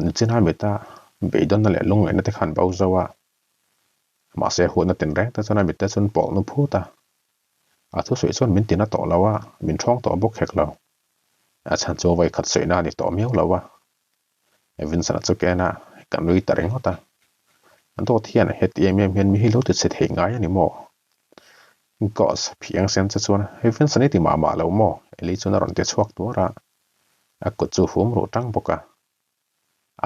Nichina mita beidawnna leh lungngaihna te khan bo zo a, mahse huatna tinreng te chuan a mitte chuan pawlh nu phut a. A thusawi chuan min tina tawh lo a, min ṭhawng tawh bawk hek lo. A chhan chu vawi khat sawina a ni tawh miau lo a. Vincent-a chu ka en a, ka nui ta ringawt a. Dawt hian heti em em hian mi hi lo ti chhe thei ngai a ni maw? Gos, phiang sen che chuan Vincent i ti mah mah lo maw? Eli chuan a rawn ti chhuak tuar a, a kut chu hum ruh ṭang bawk a.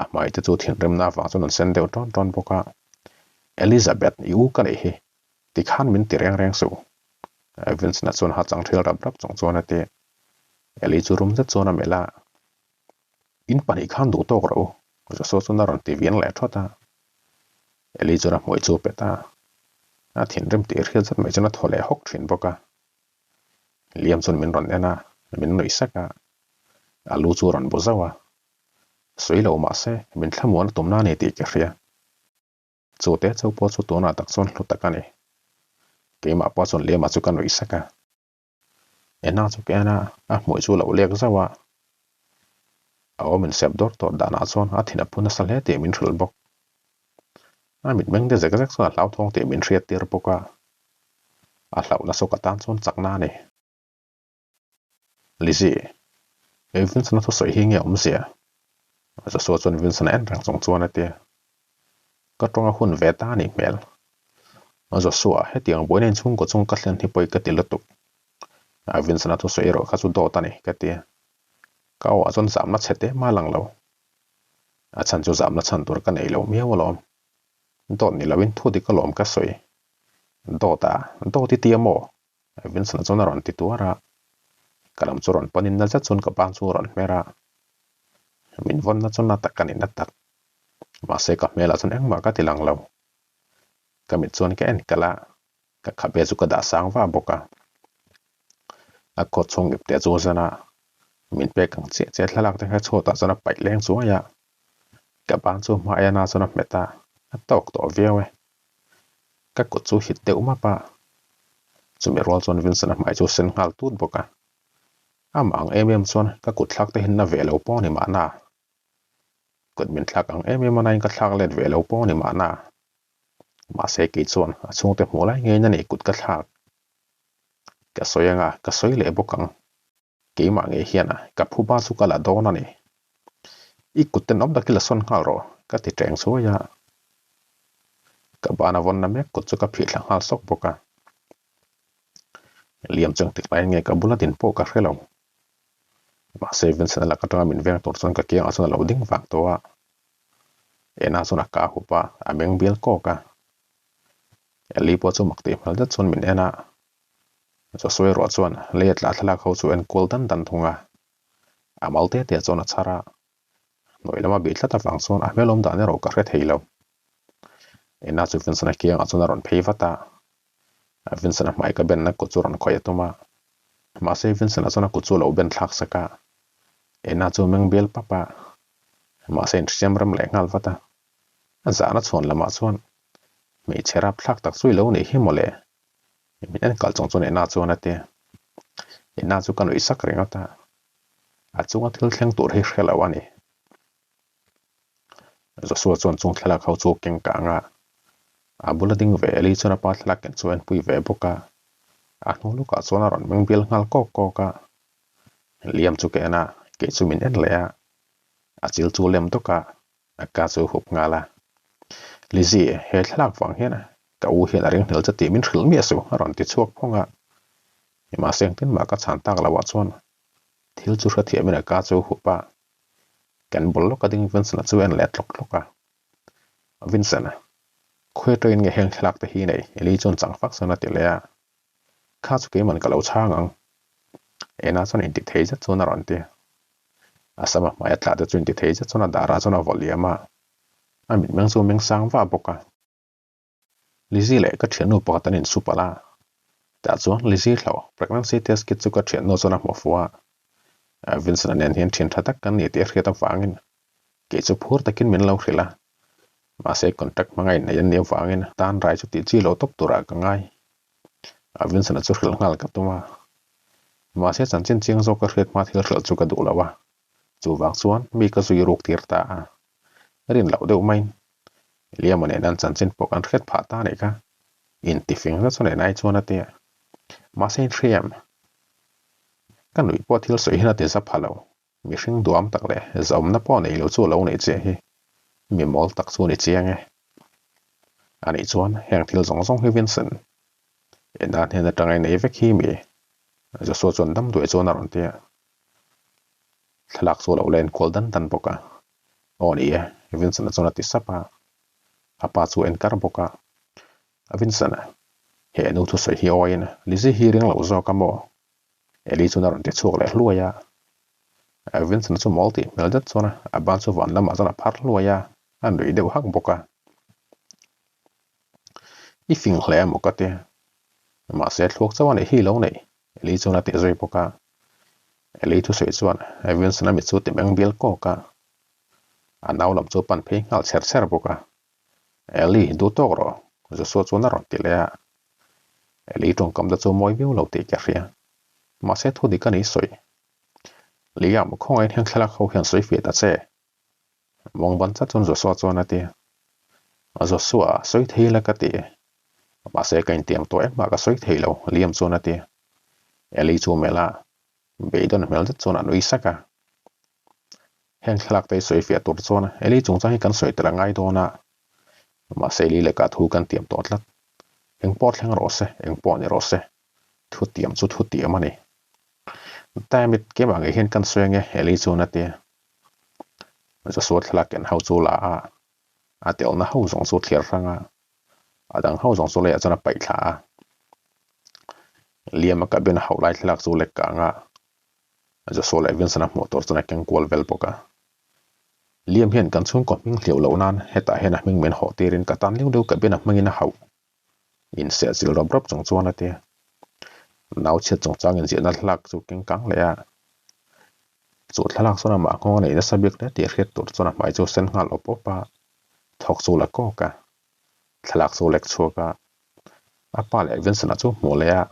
A hmai te chu thinrimna avang chuan an sen deuh ṭawn ṭawn bawk a. Elizabeth, i u ka neih hi, tikhan min ti reng reng suh. Vincent-a chuan ha chang ṭhial rap rap chung chuan a ti. Eli chu rum zet chuan a melh a. In pahnih khan duh tawk rawh u, Joshua chuan a rawn ti vian leh thawt a. Eli chuan a hmuai chu a pet a, a thinrim tih hriat zet mai chuan a thaw leh hawk thin bawk a. Liam chuan min rawn en a, min nuih sek a, a lu chu a rawn bu zauh a. Sawi lo mah se, min thlamuan a tumna a ni tih ka hria. Chu te chau pawh chu tunah tak chuan hlu tak a ni. Keimah pawh chuan Liama chu ka nuih sek a. Ena chu ka en a, a hmuih chu lo lek zauh a. A awm insep dawr tawh danah chuan a thin a phu nasa hle tih min hrilh bawk. A mitmeng te zek zek chuan a hlauthawng tih min hriat tir bawk a. A hlauhna sawk atan chuan chakna a ni. Lizzie, kei Vincent-a thusawi hi nge awmzia? Joshua chuan Vincent-a en reng chung chuan a ti. Ka tawnga hun ve ta a nih hmel. Joshua, hetiang buaina inchhungkaw chung ka thlen hi pawi ka ti lutuk. Vincent-a thusawi erawh kha chu dawt a ni, ka ti. Ka aw ah chuan zamna chhe te mah lang lo. A chhan chu zamna chhan tur ka nei lo miau alawm. Dawt ni loin thu dik alawm ka sawi. Dawt a, dawt i ti a maw? Vincent-a chuan a rawn ti tuar a. Ka lam chu rawn panin na zet chuan ka ban chu a rawn hmer a. Min vawnna chu na tak a ni na tak. Mahse ka hmelah chuan engmah ka ti lang lo. Ka mit chuan ka en kalh a, ka khabe chu ka dah sang vah bawk a. A kawt chhung ip teh chu zan a, min pek ang chiah chiah thlalak te kha chhuatah chuan a paih leng chuai a. Ka ban chu hma ena chuan a hmet a, a tawk tawh viau e. Ka kut chu hit deuh map a, chumi rual chuan Vincent-a hmai chu sen nghal tut bawk a. Amah ang em em chuan ka kut thlak te hi na ve lo pawh a ni mahna. Kut min thlak ang em em a nain ka thlak let ve lo pawh a ni mahna. Mahse kei chuan a chhungte hmuh lai ngeiin a ni kut ka thlak. Ka sawi anga ka sawi leh bawk ang. Keimah ngei hian ka phu ba chu ka la dawn a ni. I kut ten awm takin la sawn nghal rawh ka ti teng chuai a. Ka ban a vawnna mek kut chu ka phih thla nghal sawk bawk a. Liam chu engtik laiin nge ka bula din pawh ka hre lo. Mahse Vincent-a lak atanga min veng tur chuan ka kiangah chuan a lo ding vang tawh a. Ena chuan a ka hup a, a meng bial kawk a. Eli pawh chu mak tih hmel zet chuan min en a. Joshua erawh chuan lei a tlah thlalak ho chu a enkual dan dan thung a. A mal te te chuan a chhar a. Hnuai lama bih tlat avang chuan a hmelawm dan erawh ka hre thei lo. Ena chu Vincent-a kiangah chuan a rawn phei vat a. Vincent-a hmai ka benna kut chu rawn khawih a tum a. Mahse Vincent-a chuan a kut chu a lo ben thlak sak a. Ena chu meng bial pap a. Mahse inhriam rem leh nghal vat a. A zahna chhuan lamah chuan hmeichhe rapthlak tak chu i lo nih hi mawle. Min en kal chung chuan Ena chuan a ti. Ena chu ka nuih sak ringawt a. A chunga thil thleng tur hi hre lo a ni. Joshua chuan chung thlalak ho chu keng kang a, a bula ding ve Eli chuan a pa thlalak ken chu a enpui ve bawk a. A hnu lawkah chuan a rawn meng bial nghal kawk kawk a. Liam chu ka en a, kei chu min en leh a. A chil chu lem tawk a, a ka chu hup nghal a. Lizzie, he thlalak vang hian ka u hian a ring hnel che tih min hrilh miah suh, a rawn ti chhuak phawng a. Mahse engtin mah ka chhan tak loh ah chuan thil chu hrethiamin a ka chu hup a. Kan bul lawka ding Vincent-a chu en leh tlawk tlawk a. Vincent, khawi atangin nge heng thlalak te hi nei? Eli chuan chang fak chuan a ti leh a. Kha chu keiman ka lo chhang ang. Ena chuan inti thei zet chuan a rawn ti. A sama hmai a tla te chu inti thei zet chuan a darah chuan a vaw liam a. A mitmeng chu meng sang vah bawk a. Lizzie leh ka thiannu pakhat an insu palh a, tah chuan Lizzie hlo pregnancy test kit chu ka thiannu chuan a hmu fuh a, Vincent-a nen hian thian tha tak kan ni tih a hriat avangin kei chu phur takin min lo hrilh a, mahse contract hmanga inneih an nih avangin tan rai chu tih chi lo tawp turah ka ngai. Vincent-a chu hrilh nghal ka tum a, mahse chanchin chiang zawk ka hriat hma thil hrilh chu ka duh lo a, chuvang chuan mi ka zui ruk tir ta a. Rin loh deuh maiin Liama nen an chanchin pawh kan hriat phah ta anih kha. Intifing zet chuan enai chuan a ti a. Mahse in hria em? Ka nuih pawh thil sawi hian a ti za pha lo. Mihring duam tak leh zaumna pawh nei lo chu a lo neih chiah hi mi mawl tak chu a ni chiang e. Anih chuan heng thil zawng zawng hi Vincent ena hnen atanga i nei vek hi mi? Joshua chuan dam duai chuan a rawn ti a. Thlalak chu a lo la enkual dan dan bawk a. Aw ni e, Vincent-a chuan a ti sap a. A pa chu a enkar bawk a. Vincent-a, he nu thusawi hi awiin Lizzie hi ring lo zawk a maw? Eli chuan a rawn ti chhuak leh hluai a. Vincent-a chu mawl tih hmel zet chuan a ban chu van lamah chuan a phar hluai a, a nuih deuh hak bawk a. I fing hle a maw ka ti. Mahse thluak chauh a nih hi lo neih, Eli chuan a ti zui bawk a. Eli thusawi chuan Vincent-a mit chu ti meng bial kawk a. A nau lam chu a pan phei nghal chher chher bawk a. Eli, duh tawk rawh, Joshua chuan a rawn ti leh a. Eli tawngkam te chu mawi viau lo tih ka hria. Mahse thu dik a ni sawi. Liam, khawngaih hian thlalak ho hian sawi fiah ta che. Mawng ban chat chuan Joshua chuan a ti. Joshua, sawi thei la ka ti. Mahse ka intiam tawh engmah ka sawi thei lo, Liam chuan a ti. Eli chu melh a, beidawn hmel zet chuan a nui sak a. Heng thlalak te hi sawi fiah tur chuan Eli chungchang hi kan sawi tel a ngai dawn a, mahse Eli leka thu kan tiam tawh tlat. Eng pawh thleng rawh se, eng pawh ni rawh se, thu tiam chu thu tiam a ni. Dammit, keimah ngei hian kan sawi ange, Eli chuan a ti. Joshua thlalak ken ho chu la a, a telna ho zawng chu thliar hrang a, a dang ho zawng chu leiah chuan a paih thla a. Liam a cabin a hauh lai thlalak chu lek kang a, Joshua leh Vincent-a hmuh tur chuan a keng kual vel bawk a. Liam hian kan chhungkaw hming hliau loh nan hetah hian a hming min hawh tirin ka tan liu liu cabin a hmangin a hauh. Inseh zil rawp rawp chung chuan a ti. Nau chhiat chungchang inziahna thlalak chu keng kang leh a. Chu thlalak chuan amah nghawng a neih nasa bik hle tih hriat tur chuan a hmai chu sen nghal awp awp a, thawk chu la kawk a. Thlalak chu lek chhuak a, a pa leh Vincent-a chu hmuh leh a.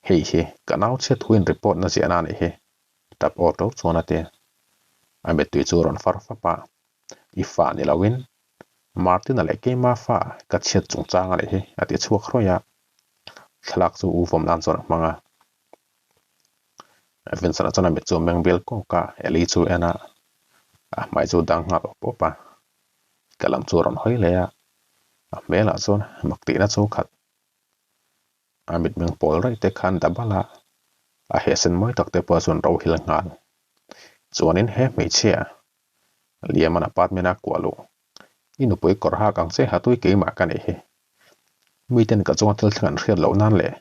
Hei hi ka nau chhiat thuin report na ziahna a nih hi, tap aw to chuan a ti. A mittui chu a rawn far fap a, I fa ni loin Martin-a leh keima fa ka chhiat chungchang a nih hi, a ti chhuak hrawih a. Thlalak chu u vawm nan chuan a hmang a. Vincent-a chuan a mit chu a meng bial kawk a, Eli chu a en a, a hmai chu dang nghal awp awp a. Ka lam chu a rawn hawi leh a, a hmelah chuan mak tihna chu khat. A mitmeng pawl raih te khan dabal a, a hehsen mawi tak te pawh chuan ro hil nghal. Chuanin he hmeichhia Liaman apartment a kuah luh. I nupui kawr hak ang che hatui keimah ka nih hi. Miten ka chunga thil thleng an hriat loh nan leh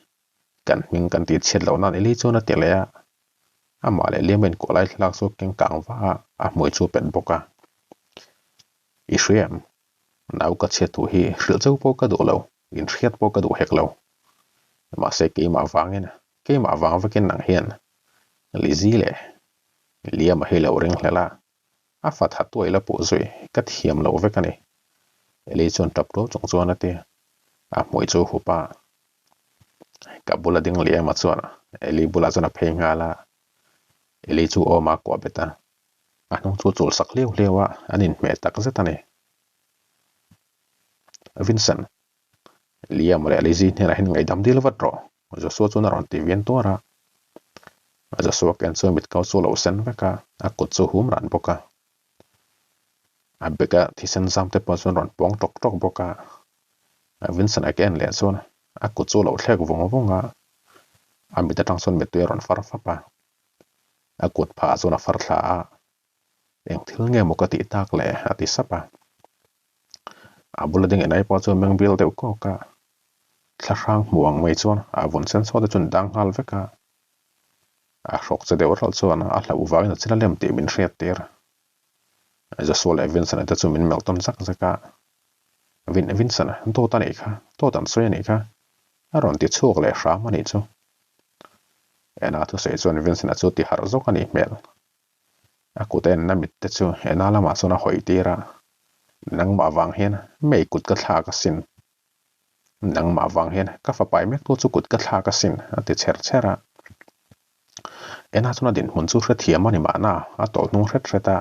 kan hming kan tih chhiat loh nan Eli chuan a ti leh a. Amah leh Liam in kuah lai thlalak chu keng kang va a, a hmui chu pet bawk a. I hria em? Nau ka chhiat thu hi hrilh cheu pawh ka duh lo, in hriat pawh ka duh hek lo. Mahse keimah vangin, keimah vang vekin nang hian Lizzie leh Liam a hi lo ring hlel a, a fa that tuai la puh zui ka thiam loh vek a ni. Eli chuan tap tuau chung chuan a ti. A hmui chu hup a. Ka bula ding Liam a chuan Eli bulah chuan a phei nghal a. Eli chu awm a kuah bet a. A hnung chu chul sak hliau hliau a, an inhmeh tak zet a ni. Vincent, Liam leh Lizzie hnenah hian ngaihdam dil vat rawh, Joshua chuan a rawn ti vian tuar a. Joshua ken chu mit kau chu a lo sen vek a, a kut chu hum ran bawk a. A bag-a thisen zam te pawh chuan rawn pawng tawk tawk bawk a. Vincent a ken leh chuan a kut chu a lo thlek vung vung a, a mit atang chuan mittui a rawn far fap a. A kut phah chuan a far thla a, Eng thil nge maw ka tih tak le? a ti sap a. A bula ding enai pawh chu meng bial deuh kawk a. Thla hrang hmu ang mai chuan a vun sen saw te chuan dang nghal vek a. A hrawk che deuh rawlh chuan a hlauh vangin a chil a lem tih min hriat tir. Joshua leh Vincent-a te chu min melh tawn zak zak a. Vin Vincent-a dawt a nih kha, dawt an sawi a nih kha, a rawn ti chhuak leh hram a nih chu. Ena thusawi chuan Vincent-a chu ti harh zawk a nih hmel. A kut a enna mit te chu ena lamah chuan a hawi tir a, Nangmah vang hian mei kut ka thlak asin. Nangmah vang hian ka fapai mek tu chu kut ka thlak asin, a ti chher chher a. Ena chuan a dinhmun chu hrethiam a ni mahna, a tawlh hnung hret hret a.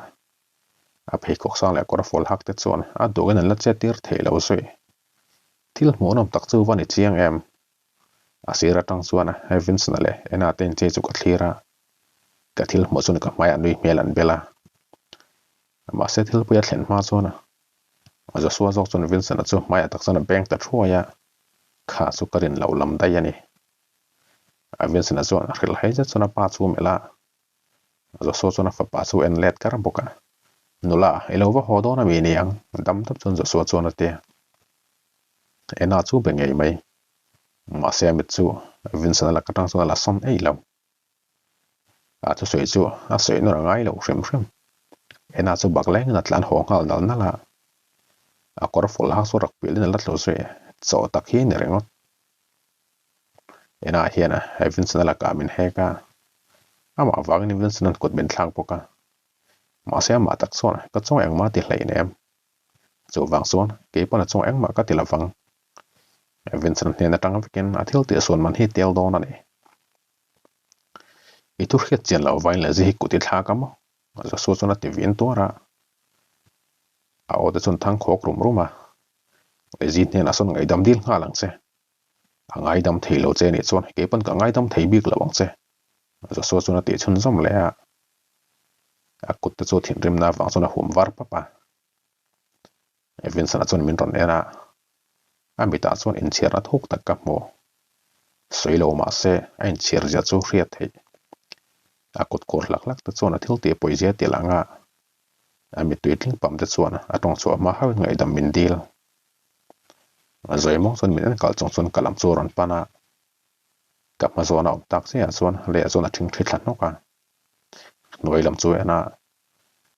A pheikhawk sang leh kawr fual hak te chuan a duhin an la chet tir thei lo zui. Thil hmuhnawm tak chu va ni chiang em? A sir atang chuan Vincent-a leh Anna te inchei chu ka thlir a, ka thil hmuh chuan ka hmaiah nui hmel an bel a. Mahse thilpui a thlen hma chuan Joshua zawk chuan Vincent-a chu hmaiah tak chuan a beng ta thuai a, kha chu ka rin loh lam daih a ni. Vincent-a chuan a hrilh hai zet chuan a pa chu melh a, Joshua chuan a fapa chu en let kar bawk a, Nula, i lo va haw dawn a mi niang? Dam dap chuan Joshua chuan a ti a. Ena chu be ngei mai. Mahse a mit chu Vincent-a lak atang chuan a la sawn eih lo. A thusawi chu a sawi nawr a ngai lo hrim hrim. Ena chu bak lengin a tlan haw nghal nal nal a. A kawr fual hak chu rak pialin a la tlu zui. Chaw tak hi a ni ringawt. Ena hian Vincent-a lakah min hek a, amah vangin Vincent-a'n kut min thlak bawk a. Mahse amah tak chuan ka chunga engmah ti hlein em? Chuvang chuan kei pawn a chunga engmah ka ti lovang. Vincent-a hnen atang vekin a thil tihsuan man hi tel dawn a ni. I thu hriat chian loh vain leh zi hi kut i thlak a maw? Joshua chuan a ti vin tuar a. A aw te chuan thang khawk rum rum a. Lizzy hnenah sawn ngaihdam dil nghal ang che. A ngaidam thei lo che nih chuan kei pawn ka ngaidam thei bik lo ang che. Joshua chuan a tih chhunzawm leh a. A kut te chu thinrimna avang chuan a hum var pap a. Vincent-a chuan min rawn en a, a mitah chuan inchhiarna thuk tak ka hmu. Sawi lo mah se a inchhiar zia chu hriat theih. A kut kur hlak hlak te chuan a thil tih pawi zia tih lang a, a mittui tling pam te chuan a tawng chhuah hma hauhin ngaihdam min dil. Zawi mawng chuan min en kalh chung chuan ka lam chu a rawn pan a, ka hma zawn a awm tak chiahah chuan leiah chuan a thingthi thla hnawk a, hnuai lam chu en a,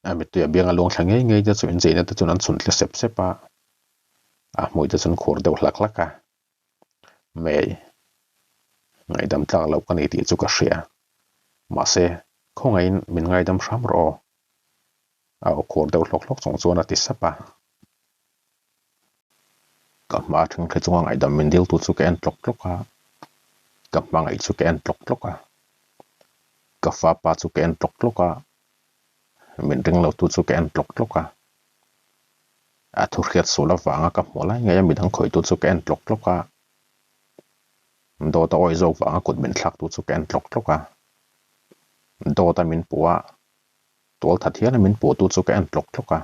A mittui a biang a luang thla ngei ngei te chu incheina te chuan an chhun tle sep sep a, a hmui te chuan khur deuh hlak hlak a. Mei, ngaihdam tlak loh ka ni tih chu ka hria. Mahse, khawngaihin min ngaidam hram rawh aw. A aw khur deuh hlawk hlawk chung chuan a ti sap a. Ka hma thengthe chunga ngaihdam min diltu chu ka en tlawk tlawk a, ka hmangaih chu ka en tlawk tlawk a, ka fapa chu ka en tlawk tlawk a, min ring lo tu chu ka en tlawk tlawk a, a thu hriat sual avanga ka hmuh lai ngei a midang khawihtu chu ka en tlawk tlawk a, dawt a awih zawk vanga kut min thlaktu chu ka en tlawk tlawk a, dawt a min puh a. Tual that hian a min puhtu chu ka en tlawk tlawk a,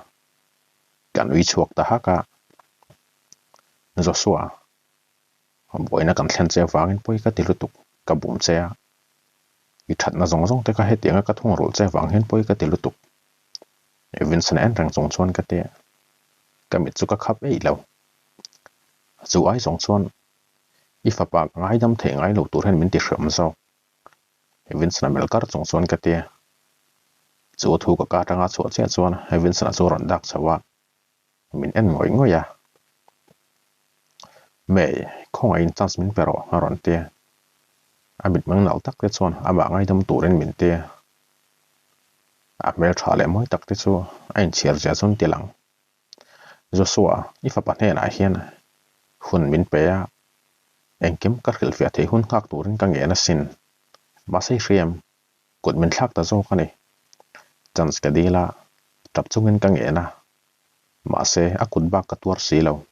ka nui chhuak ta hak a. Joshua, buaina kan thlen che avangin pawi ka ti lutuk, ka bum che a. I thatna zawng zawng te kha hetianga ka thung rulh che avang hian pawi ka ti lutuk. Vincent en reng chung chuan ka ti a, ka mit chu ka khap eih lo. Chu ai zawng chuan i fapa ka ngaidam theih ngai lo tur hian min ti hreawm zawk. Vincent-a melh kar chung chuan ka ti a. Chu thu ka ka atanga chhuah chiah chuan Vincent-a chu a rawn dak chho a, min en ngawih ngawih a. May, khawngaihin chance min pe rawh a rawn ti a. A mitmeng nalh tak te chuan amah ngaidam turin min ti a. A hmeltha leh mawi tak te chu a inchhiar zia chuan ti lang. Joshua, i fapa hnenah hian hun min pe a, engkim ka hrilhfiah theih hun nghak turin ka ngen asin. Mahse i hriam, kut min thlak ta zawk a ni. Chance ka dil a, tap chungin ka ngen a, mahse a kut bak ka tuar si lo.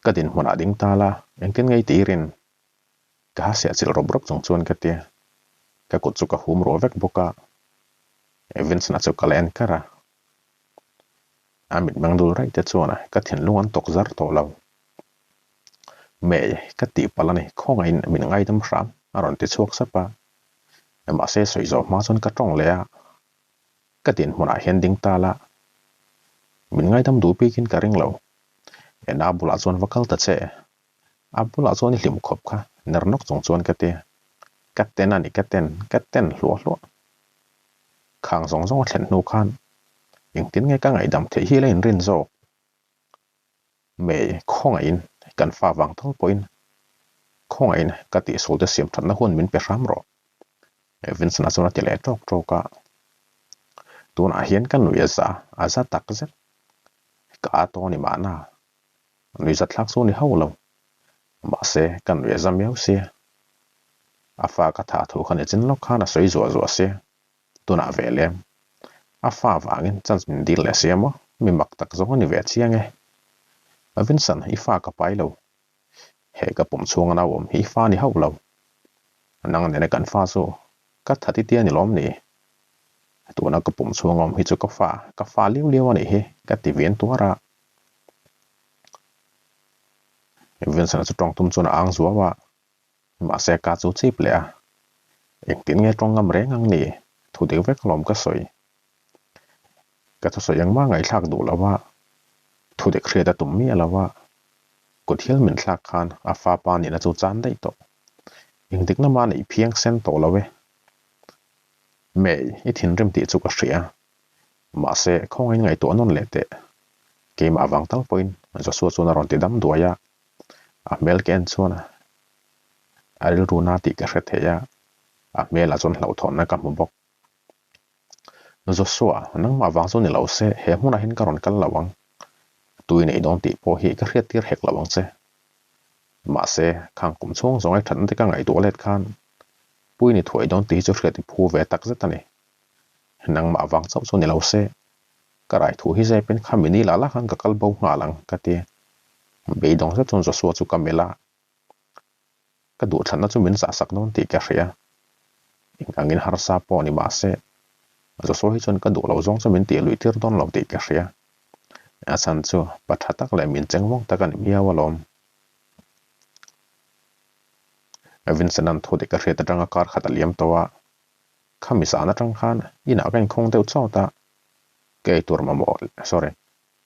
Ka dinhmunah ding ta la, engtin ngei tirin? Ka ha siah chilh rawp rawp chung chuan ka ti a, ka kut chu ka hum ruah vek bawk a, Vincent-a chu ka la en kar a. A mitmeng dul raih te chuan ka thinlung an tawk zar tawh lo. Mei, ka tih palh a ni, khawngaihin min ngaidam hram, a rawn ti chhuak sap a. Mahse sawi zawh hma chuan ka tawng leh a, ka dinhmunah hian ding ta la. Min ngaidam duh bikin ka ring lo. Ena bulah chuan va kal ta che. A bulah chuan i hlim khawp kha, ner nawk chung chuan ka ti. Ka ten a ni, ka ten, ka ten hluah hluah. Khang zawng zawng a thlen hnu khan engtin nge ka ngaihdam theih hi la inrin zawk? Mei khawngaihin kan fa vang tal pawhin khawngaihin ka tihsual te siam thatna hun min pe hram rawh. Vincent-a chuan a ti leh tawk tawk a. Tunah hian ka nui a za, a za tak zet. Ka a tawng a ni mahna. Nui za thlak chu a ni hauh lo. Mahse, ka nui a za miau sia. A fa ka thah thu khan i chin lawk khan a sawi zuah zuah sia. Tunah ve lem. A fa vangin chance min dil leh sia maw? Mi mak tak zawng a ni ve chiang e. Vincent, i fa ka pai lo. He ka pum chhunga nau awm hi i fa a ni hauh lo. Nang nena kan fa chu ka tha ti tia ni lawm ni? Tuna ka pum chhunga awm hi chu ka fa, ka fa liau liau a nih hi, ka ti vian tuar a. Vincent-a chu tawng tum chuan a ang zuau a. Mahse ka chu chip leh a, engtin nge tawng ngam reng ang ni? Thu dik vek alawm ka sawi. Ka thusawi engmah ngaihthlak duh lo a, thu dik hriat a tum miah lo a, kut hial min thlak khan a fa pa nihna chu chan daih tawh. Engtikna mah neih phiang sen tawh lo e. Mei, i thinrim tih chu ka hria. Mahse, khawngain ngaihtuah nawn leh teh. Keimah vang tal pawhin Joshua chuan a rawn ti dam duai a. A hmel ka en chuan a rilru na tih ka hre thei a, a hmelah chuan hlauhthawnna ka hmu bawk. Joshua, nangmah vang chu ni lo se, he hmunah hian ka rawn kal lo ang. Tui nei dawn tih pawh hi ka hriat tir hek lo ang che. Mahse, khang kum chhung zawng ai thatna te ka ngaihtuah let khan pui ni thuai dawn tih hi chu hriat i phu ve tak zet a ni. Nangmah vang chauh chu ni lo se, Ka rai thu hi zepin kha mini lah lah khan ka kal bo nghal ang, ka ti. Beidawng zet chuan Joshua chu ka melh a, ka duhthlanna chu min zahsak dawn tih ka hria. Eng angin harsa pawh ni mah se, Joshua hi chuan ka duh lo zawng chu min tih luih tir dawn lo tih ka hria. A chhan chu pa tha tak leh min cheng vawng tak a ni miau alawm. Vincent-a'n thu dik ka hriat atanga kar khat a liam tawh a, Khami zan atang khan inah ka inkhawng deuh chawt a, ka eitur mamawh sorry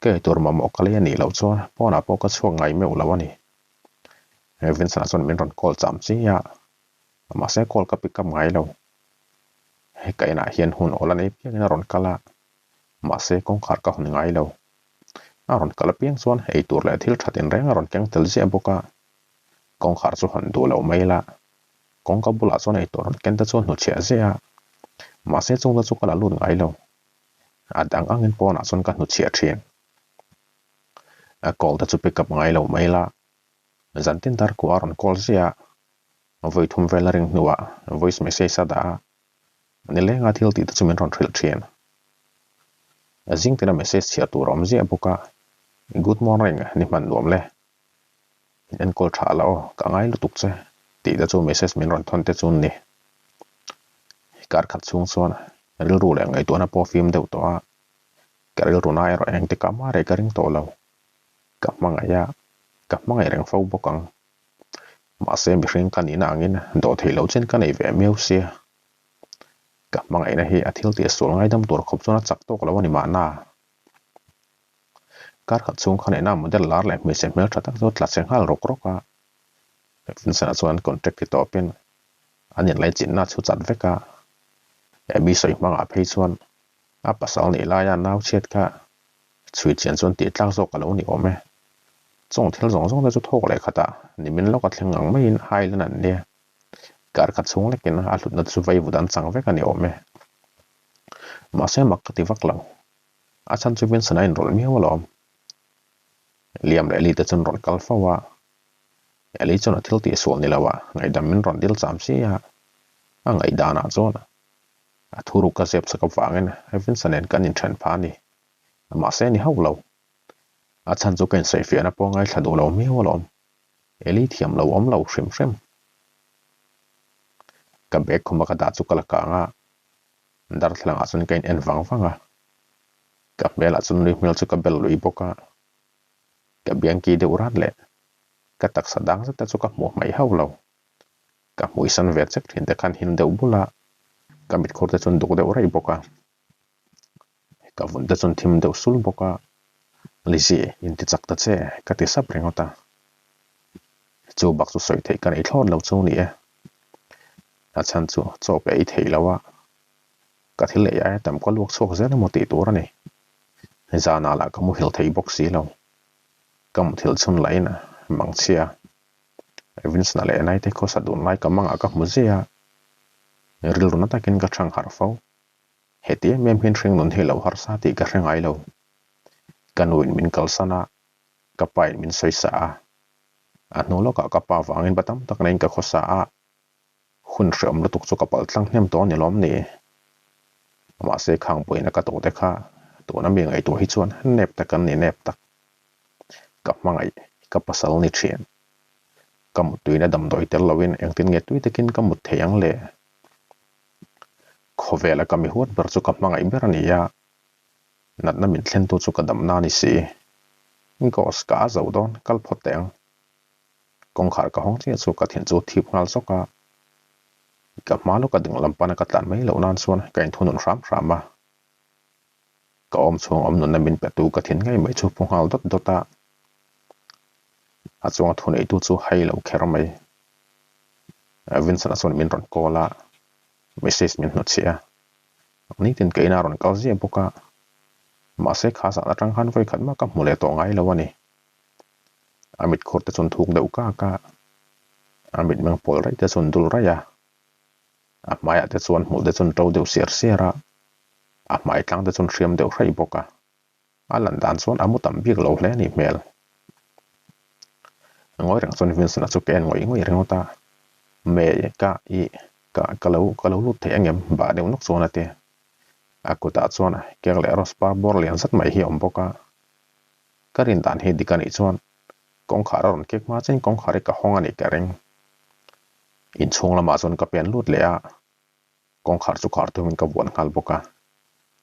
ka eitur mamawh ka lei a nih loh chuan pawnah pawh ka chhuak ngai meuh lo a ni. Vincent-a chuan min rawn call cham chi a, mahse call ka pick up ngai lo. Ka inah hian hun awl a nei piangin a rawn kal a, mahse kawngkhar ka hawn ngai lo. A rawn kal apiang chuan eitur leh thil that inreng a rawn keng tel ziah bawk a, kawngkhar chu hawn duh loh mai la. Kawngka bulah chuan eitur rawn ken te chu a hnuchhiah ziah a, mahse chungte chu ka la lut ngai lo. A dang angin pawnah chuan ka hnuchhiah thin. A call te chu pick up ngai lo mai la, zantin darkua a rawn call ziah a, vawi thum vel a ring hnuah voice message a dah a, nilenga thil tih te chu min rawn hrilh thin. Zing tina message chhiar tur a awm ziah bawk a, Good morning ni hman nuam le. In enkawl tha la aw, ka ngai lutuk che tih te chu message min rawn thawn te chu ni. Kar khat chhung chuan rilru leh ngaihtuahna pawh fim deuh tawh a, ka rilru na erawh engtikah mah reh ka ring tawh lo. Ka hmangaih a, ka hmangaih reng fo bawk ang. Mahse mihring ka nihna angin dawh theih loh chin ka nei ve miau sia. Ka hmangaihna hi a thil tih sual ngaidam tur khawp chuan a chak tawk lo a ni mahna. Kar khat chhung khan ena model lar leh hmeichhe hmel tha tak chu tla che nghal rawk rawk a. Vincent-a chuan contract ti tawpin an inlaichinna a chhu chat vek a. Abby sawi hmangah phei chuan a pasal nih laia nau chhiat kha chhui chian chuan tih tlak zawk a lo ni awm e. Chung thil zawng zawng te chu thawk leh khatah nimin lawka thleng ang maiin Highland an nia. Kar khat chhung lekin a hlutna chu vaivut an chang vek a ni awm e. Mahse mak ka ti vak lo. A chhan chu Vincent a inrawlh miau alawm. Liam leh Eli te chuan rawn kal fo a, Eli chuan a thil tih sual ni lo a, ngaihdam min rawn dil cham si a, a ngaihdanah chuan a thuruk ka zep chak avangin Vincent nen kan inthen phah a ni. Mahse ni hauh lo. A chhan chu ka insawifiahna pawh ngaithla duh lo miau alawm. Eli thiam lo awm lo hrim hrim. Ka bag khuma ka dah chu ka la kang a, Darthlalang ah chuan ka in en vang vang a, ka hmelah chuan nui hmel chu ka bel lui bawk a, ka biangki deuh rat leh ka taksa dang zet te chu ka hmuh hmaih hauh lo. Ka hmui san ve chek thin te khan him deuh bul a, ka mitkhur te chuan duk deuh raih bawk a, ka vun te chuan thim deuh sul bawk a, Lizzy inti chak ta che ka ti sap ringawt a, chu bak chu sawi theih ka nei thlawt lo chu ni e. A chhan chu chaw ka ei thei lo a, ka thil ei aia tam ka luak chhuak zel emaw tih tur a ni. Zanah lah ka muhil thei bawk si lo. Ka muthil chhun lahin mangchhia Vincent-a leh Naite khawsa dun lai ka mangah ka hmu zia a, rilru na takin ka chhang harh fo. Heti em em hian hringnun hi lo harsa tih ka hre ngai lo. Ka nuin min kalsan a, ka pain min sawisa a. A hnu lawkah ka pa vangin ba tam tak naiin ka khawsa a, Hun hreawm lutuk chu ka palh tlang hnem tawh a ni lawm ni? Mahse khang buaina ka tawh te kha tuna mi ngaihtuah hi chuan nep tak an ni nep tak. Ka hmangaih, ka pasal ni thin. Ka muttuina damdawi tel loin engtin nge tui takin ka mut thei ang le? Khawvela ka mi huat ber chu ka hmangaih ber a ni a, natna min thlentu chu ka damna a ni si. Gos ka a zo dawn, kal phawt teh ang. Kawngkhar ka hawng chiah chu ka thin chu thip nghal zawk a, ka hma lawka ding lam pana ka tlan mai loh nan chuan ka inthunun hram hram a. Ka awm chhung awm nunna min petu ka thin ngei mai chu phu nghal dawt dawt a, a chunga thuneitu chu hai lo kher mai. Vincent-a chuan min rawn call a, message min hnutchhiah a, nitin ka inah a rawn kal ziah bawk a, mahse kha zan atang khan vawikhat mah ka hmu leh tawh ngai lo a ni. A mit khur te chuan thuk deuh kak a, a mitmeng pawl raih te chuan dul raih a, a hmaiah te chuan hmul te chuan to deuh siar siar a, a hmai tlang te chuan hriam deuh hraih bawk a, a lan dan chuan a mu tam bik lo hle a nih hmel. Ngawi reng chuan Vincent-a chu ka en ngawih ngawih ringawt a, May ka i ka ka lo ka lo lut thei angem bah deuh nawk chuan a ti. A kutah chuan kek leh rose par bawr lian zet mai hi a awm bawk a. Ka rin dan hi dik a nih chuan kawngkhar a rawn kek hma chian kawngkhar hi ka hawng a nih ka ring. Inchhung lamah chuan ka pen lut leh a, kawngkhar chu khar tumin ka vuan nghal bawk a.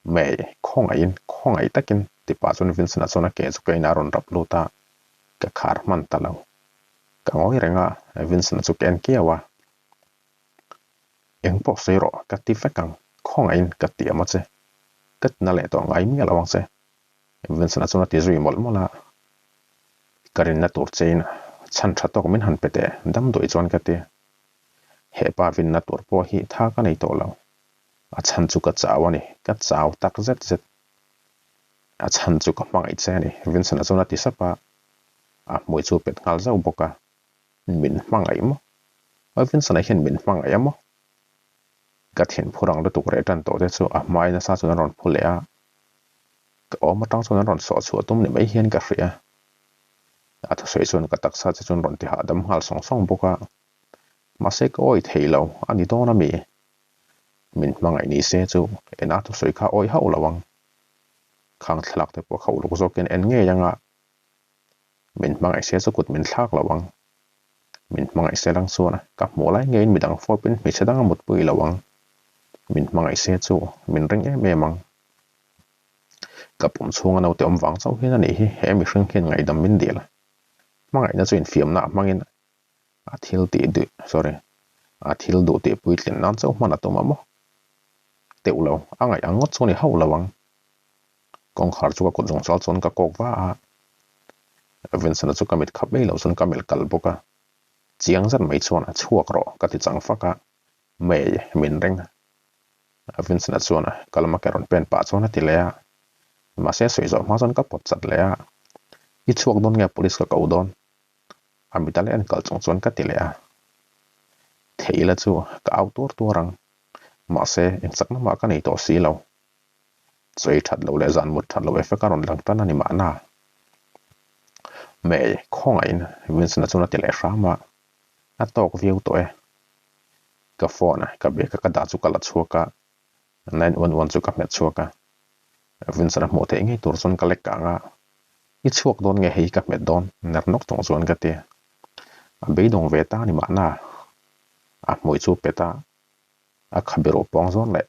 May, khawngaihin, khawngaih takin ti pah chuan Vincent-a chuan a ke chu ka inah a rawn rap lut a, ka khar hman ta lo. Ka ngawi reng a, Vincent-a chu ka en kiau a. Eng pawh sawi rawh, ka ti vek ang, khawngaihin ka ti a maw che. Ka tina leh tawh ngai miah lo ang che. Vincent-a chuan a ti zui mawlh mawlh a, Ka rinna tur chein chhan tha tawk min han pe teh, dam duai chuan ka ti. Hepa vinna tur pawh hi tha ka nei tawh lo. A chhan chu ka chau a ni, ka chau tak zet zet. A chhan chu ka hmangaih che a ni, Vincent-a chuan a ti sap a, a hmui chu pet nghal zauh bawk a. Min hmangaih maw? Awi Vincent-a hian min hmangaih a maw? Ka thin phur ang lutuk reh tan tawh te chu a hmai nasa chuan a rawn phu leh a, ka awm atang chuan an rawn sawh chhuah tum ni mai hian ka hria. A thusawi chuan ka taksa che chuan rawn ti hahdam nghal sawng sawng bawk a, mahse ka awi thei lo a ni dawn a mi? Min hmangaih ni se chu ena thusawi kha awi hauh lo ang. Khang thlalak te pawh kha uluk zawkin en ngei ang a, min hmangaih se chu kut min thlak lo ang. Min hmangaih se lang chuan ka hmuh lai ngeiin midang fawpin hmeichhe dang a mutpui lo ang. Min hmangaih se chu min ring em em ang. Ka pum chhunga naute awm vang chauh hian a nih hi he mihring hian ngaihdam min dil. Hmangaihna chu infiamna a hmangin a thil tih duh sorry a thil duh tih puitlin nan chauh hman a tum a maw? Teuh lo, a ngaih ang ngawt chu a ni hauh lo ang. Kawngkhar chu ka kut zawng chal chuan ka kawk va a, Vincent-a chu ka mit khap ei lo chuan ka melh kal bawk a, chiang zet mai chuan a chhuak rawh ka ti chang fak a, May min ring. Vincent-a chuan ka lama ke rawn pen pah chuan a ti leh a, mahse sawi zawh hma chuan ka pawt chat leh a, I chhuak dawn nge police ka ko dawn? A mit a la en kal chung chuan ka ti leh a, Theih la chu ka au tuar tuar ang, mahse engchakna mah ka nei tawh si lo. Chawi that loh leh zan mut that loh effect a rawn lang tan a ni mahna. May, khawngaihin Vincent-a chuan a ti leh hram a, a tawk viau tawh e. Ka phone ka bag a ka dah chu ka la chhuak a, 911 chu ka hmet chhuak a. Vincent-a hmuh theih ngei tur chuan ka lek kang a, I chhuak dawn nge hei ka hmet dawn ner nawk chung chuan ka ti. A beidawng ve ta a ni mahna. A hmui chu pet a, a khabe ruh pawng zawn leh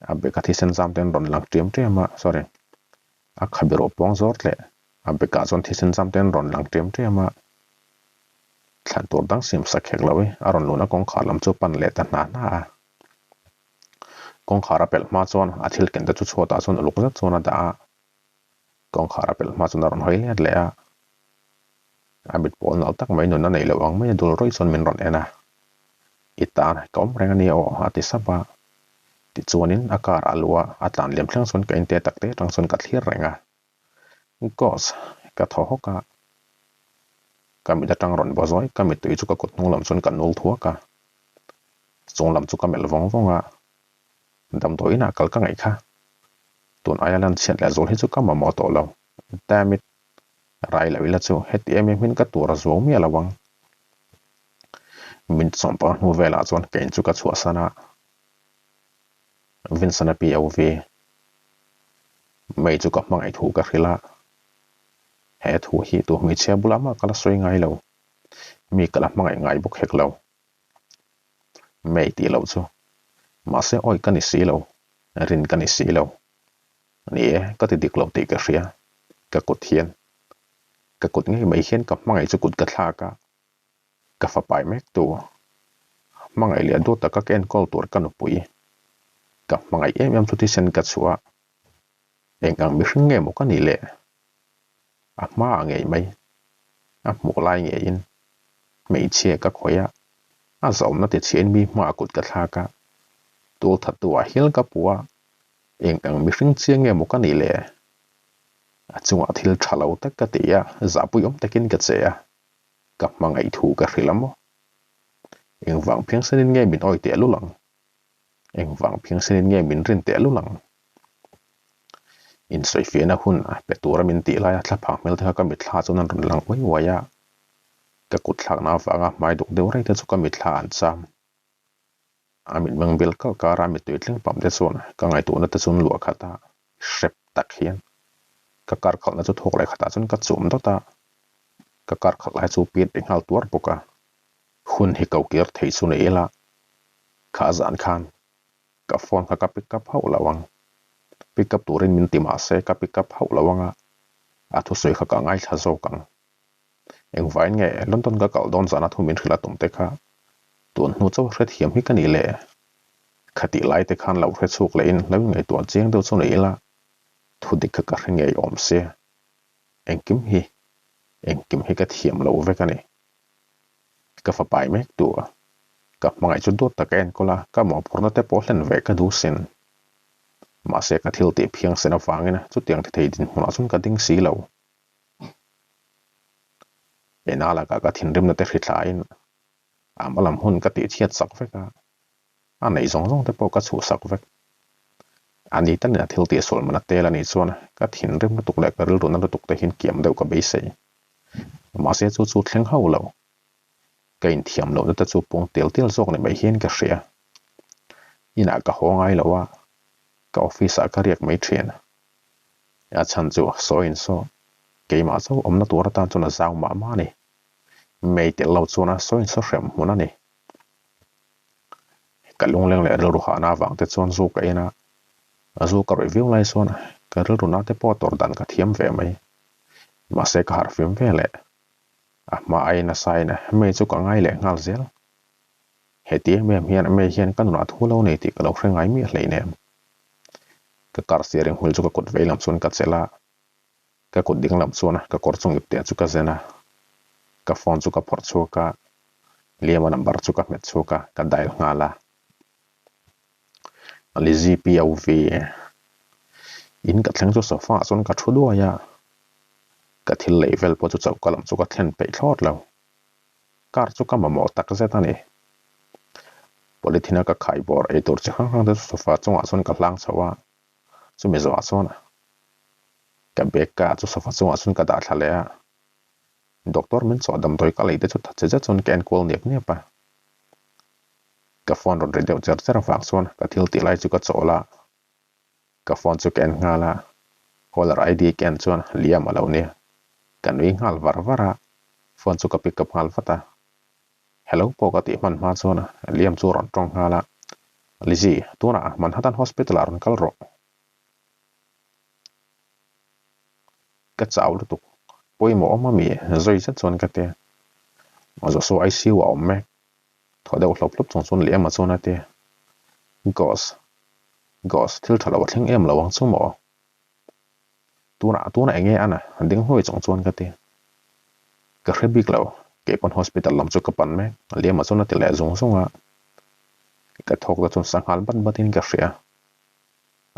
A beka thisen zam te an rawn lang tiam tiam a, sorry, a khabe rawh pawng zawr tleh, a bekah chuan thisen zam te an rawn lang tiam tiam a, thlan tur dang siam sak hek lo i, a rawn luhna kawngkhar lam chu pan leh ta hna hna a. Kawngkhar a pelh hma chuan a thil ken te chu chhuatah chuan uluk zet chuan a dah a, kawngkhar a pelh hma chuan a rawn hawi let leh a, a mit pawl nalh tak mai nun a neih loh ang mai a dul rawih chuan min rawn en a, I tan ka awm reng a nia aw a ti sap a, tichuanin a car a luh a, a tlan liam thleng chuan ka inte tak te atang chuan ka thlir reng a, Gos ka thaw hawk a, ka mit atang rawn baw zawi ka mittui chu ka kut hnung lam chuan ka nul thuak a, chung lam chu ka melh vawng vawng a, damdawi inah kal ka ngaih kha, tun aia lan chhiat leh zual hi chu ka mamawh tawh lo, damn it. Rai lo ila chu heti em em hian ka tur a zuau miah lo ang. Min chawmpah hnu velah chuan ka in chu ka chhuahsan a. Vincent-a POV. May chu ka hmangaih thu ka hrilh a, he thu hi tu hmeichhia bulah mah ka la sawi ngai lo, mi ka la hmangaih ngai bawk hek lo. May tih loh chu mahse awi ka ni si lo, rin ka ni si lo. Ni e, ka ti dik lo tih ka hria, ka kut hian, ka kut ngei mai hian ka hmangaih chu kut ka thlak a, ka fapai mek tu, hmangaih leh duat taka ka enkawl tur ka nupui, ka hmangaih em em chu thisen ka chhuah a, eng ang mihring nge maw ka nih le? A hma ah ngei mai, a hmuh lai ngeiin hmeichhia ka khawih a, a zawmna ti chhiain mi hmaah kut ka thlak a, tul thattu ah hial ka pu a, eng ang mihring chiang nge maw ka nih le? A chungah thil tha lo tak ka ti a, zahpui awm takin ka che a, ka hmangaih thu ka hrilh a maw? Engvang phiangsenin nge min awi teh lul ang? Engvang phiangsenin nge min rin teh lul ang? Insawifiahna hun pe tura min tih laia thlaphang hmel te kha ka mitthla chuan an rawn lang uai uai a, ka kut thlakna avanga hmai duk deuh rei te chu ka mitthla an cham. A mitmeng bel kalh kara mittui thleng pam te chuan ka ngaihtuahna te chuan luah khat a, hrep tak hian ka kar khalhna chu thawk leh khatah chuan ka chum dawt a, ka kar khalh lai chu pit ri nghal tuar bawk a, hun hi ko kir thei chu ni ila kha zan khan ka phone kha ka pick up hauh lo ang, pick up turin min ti mahse ka pick up hauh lo ang a, a thusawi kha ka ngaithla zawk ang. Engvain nge London ka kal dawn zana thu min hrilh a tum te kha tun hnu chauh hrethiam hi ka ni le? Khatih lai te khan lo hre chhuk leh in lo ingaihtuah chiang deuh chu ni ila thu dik kha ka hre ngei awm sia. Engkim hi, engkim hi ka thiam lo vek a ni. Ka fapai mek tu a, ka hmangaih chu duat taka enkawl a, ka mawhphurhna te pawh hlen ve ka duh sin. Mahse ka thil tih phiang sen avangin chutiang ti thei dinhmunah chuan ka ding si lo. Ena lakah ka thinrimna te hri thlain a hma lam hun ka tihchhiat sak vek a, a neih zawng zawng te pawh ka chhuhsak vek. A ni talin a thil tihsual man a tel a nih chuan ka thinrim lutuk leh ka rilru na lutuk te hian kiam deuh ka beisei. Mahse chu chu thleng hauh lo. Ka inthiam lohna te chu pung tel tel zawk ni mai hian ka hria. Inah ka haw ngai lo a, ka office ah ka riak mai thin. A chhan chu sawi in saw, keimah chauh awmna tur atan chuan a zau mah mah a ni. Mei tel lo chuan a sawi in saw hrem hmun a ni. Ka lungleng leh rilru hahna avang te chuan zu ka en a, zu ka ruih viau lai chuan ka rilru na te pawh tawrh dan ka thiam ve mai. Mahse ka harh fim ve leh. A hma aiin a sain mei chu ka ngai leh nghal zel. Heti em em hian mei hian ka nunah thu lo nei tih ka lo hre ngai miah hleinem. Ka car steering wheel chu ka kut vei lam chuan ka chelh a, ka kut ding lam chuan ka kawr chung ipte chu ka zen a, ka phone chu ka phawrh chhuak a, Liama number chu ka hmet chhuak a, ka dial nghal a. Lizzy POV In ka thleng chu sofa ah chuan ka thu duai a, ka thil lei vel pawh chu choka lam chu ka thlen peih thlawt lo. Car chu ka mamawh tak zet a ni. Polythene a ka khai bawr ei tur chi hrang hrang te chu sofa chungah chuan ka hlang chho a, chumi zawhah chuan ka bag ka chu sofa chungah chuan ka dah thla leh a. Doctor min chawh damdawi ka lei te chu thatchhe zet chuan ka enkual niap niap a. Ka phone rawn ri deuh cher cher avang chuan ka thil tih lai chu ka chawl a, ka phone chu ka en nghal a, caller ID ka en chuan Liam a lo nia. Ka nui nghal var var a, phone chu ka pick up nghal vat a. Hello pawh ka tih hman hma chuan Liam chu a rawn tawng nghal a, Lizzy, tunah Manhattan Hospital ah rawn kal rawh. Ka chau lutuk, pawimawh awm ami? Zawi zet chuan ka ti a. Joshua ICU ah a awm mek. Thaw deuh hlawp hlawp chung chuan Liam-a chuan a ti a. Gos, Gos, thil tha lo a thleng em lo ang chu maw? Tunah, tunah eng nge a na? Ding hluai chung chuan ka ti a. Ka hre bik lo, kei pawn hospital lam chu ka pan mek, Liam-a chuan a ti leh zung zung a. Ka thawk te chuan sanghal bat batin ka hria.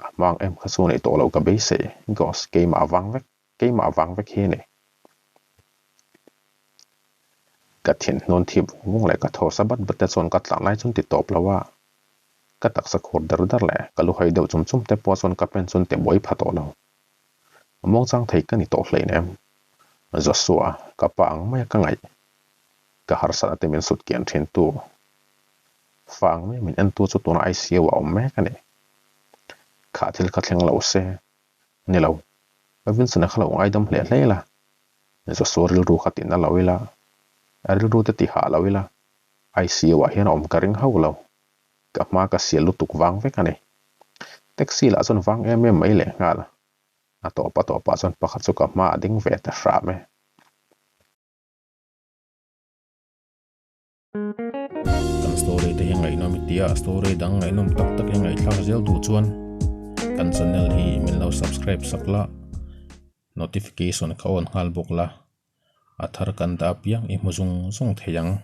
A hmang em kha chu nei tawh lo ka beisei, Gos, keimah vang vek, keimah vang vek hi a ni. Ka thin hnawn thip vung vung leh ka thaw sa bat bat te chuan ka tlan lai chuan ti tawp lo a, ka taksa khur der der leh ka lu hai deuh chum chum te pawh chuan ka pen chuan ti buai pha tawh lo. Muangchang thei ka ni tawh hleinem. Joshua, ka pa ang maia ka ngaih. Ka harsatna te min sut kian thin tu. Fa ang mai min en tu chu tuna ICU ah awm mek a ni. Kha thil kha thleng lo se. Ni lo. Vincent-a kha lo ngaidam hle hle ila. Joshua rilru kha tina lo ila. A rilru te ti hah lo ila. ICU ah hian a awm ka ring hauh lo. Ka hma ka sial lutuk vang vek a ni. Taxi lah chuan vang em em mai leh nghal. A tawp a tawpah chuan pakhat chu ka hma a ding ve ta hram e. Kan story te hi ngaihnawm i tia, story dang ngaihnawm tak tak i ngaihthlak zel duh chuan kan channel hi min lo subscribe sak la, notification kha on nghal bawk la, a thar kan dah apiang i hmu zung zung thei ang.